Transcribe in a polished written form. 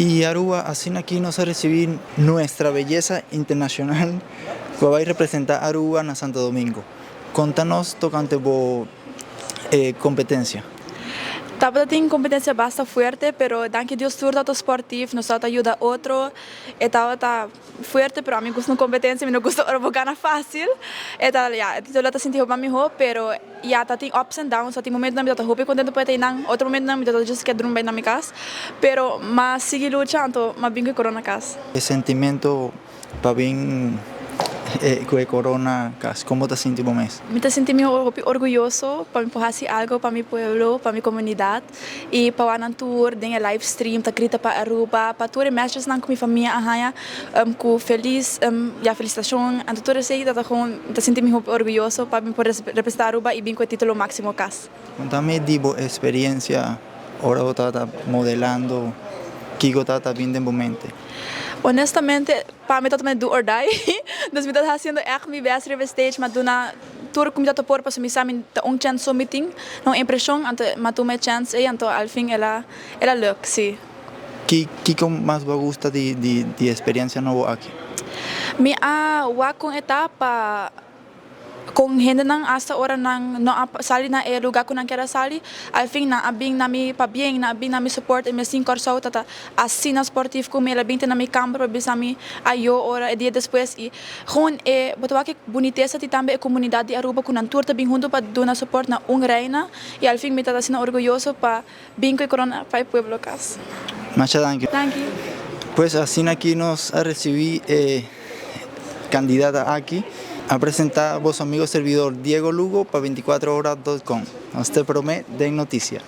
Y Aruba, asina aki nos a recibi Nuestra Belleza Internacional cu a bay representa Aruba na Santo Domingo. Conta nos tocante bo competencia. Tabata tin competencia basta fuerte, pero danki Dios tur tabata sportief, nos tabata yuda otro, e tabata fuerte, pero ami gusta un competencia, mi no gusta ora bo gana facil, e ta ya, e titulo ta sinti hopi mas miho, pero ya ta tin ups and downs, ta tin momentonan mi tabata hopi contento pa e ta einan, otro momentonan mi tabata just ke drumi bai na mi cas, pero m'a sigui lucha anto m'a bin cu e corona cas. E sentimento Pa bin ku e korona kas, kon bo ta sinti bo mes? Mi ta sinti mi hopi orguyoso pa mi por hasi algo pa mi pueblo, pa mi komunidat i pa wak nan tur den e live stream ta grita pa Aruba, pa tur e messagesnan ku mi famia a haña ku felis ya felisitashon anto tur esei ta ta kon mi ta sinti mi hopi orguyoso pa mi por representa Aruba i bin ku e titulo maximo kas. Konta mi di bo eksperensia ora bo tabata modelando, kiko tabata bin den bo mente? Honestamente, pa mi tabata mende do or die. Dus mi tabata hasiendo ègt mi bèst riba e stage, mi a duna tur ku mi tabata por pasobra mi sa mi ta un chèns so mi tin, na un impreshon, anto mi a tuma e chèns ei, anto al fin el a el a luk, sí. Ki kiko mas bo a gusta di di di e eksperensia nobo aki? Mi a wak kon e ta pa. Con hendenan hasta ora nan no a sali na e lugar cu nan kier a sali, al fin nan a bin na mi pabien, nan a bin na mi support y mi sin Corsou ta ta asina sportief cu mi, el a bin te na mi camber pa bisa mi ayo ora e dia despues y gewoon e bo ta wak e bunitesa di tambe e comunidad di Aruba cu nan tur ta bin hunto pa duna support na un reina y al fin mi ta asina orguyoso pa bin cu e corona pa e pueblo cas. Masha danki. Danki. Pues asina aki nos a recibi e candidata aki. A presenta boso amigo servidor Diego Lugo pa 24 hora dot com. Nos te prome den noticia.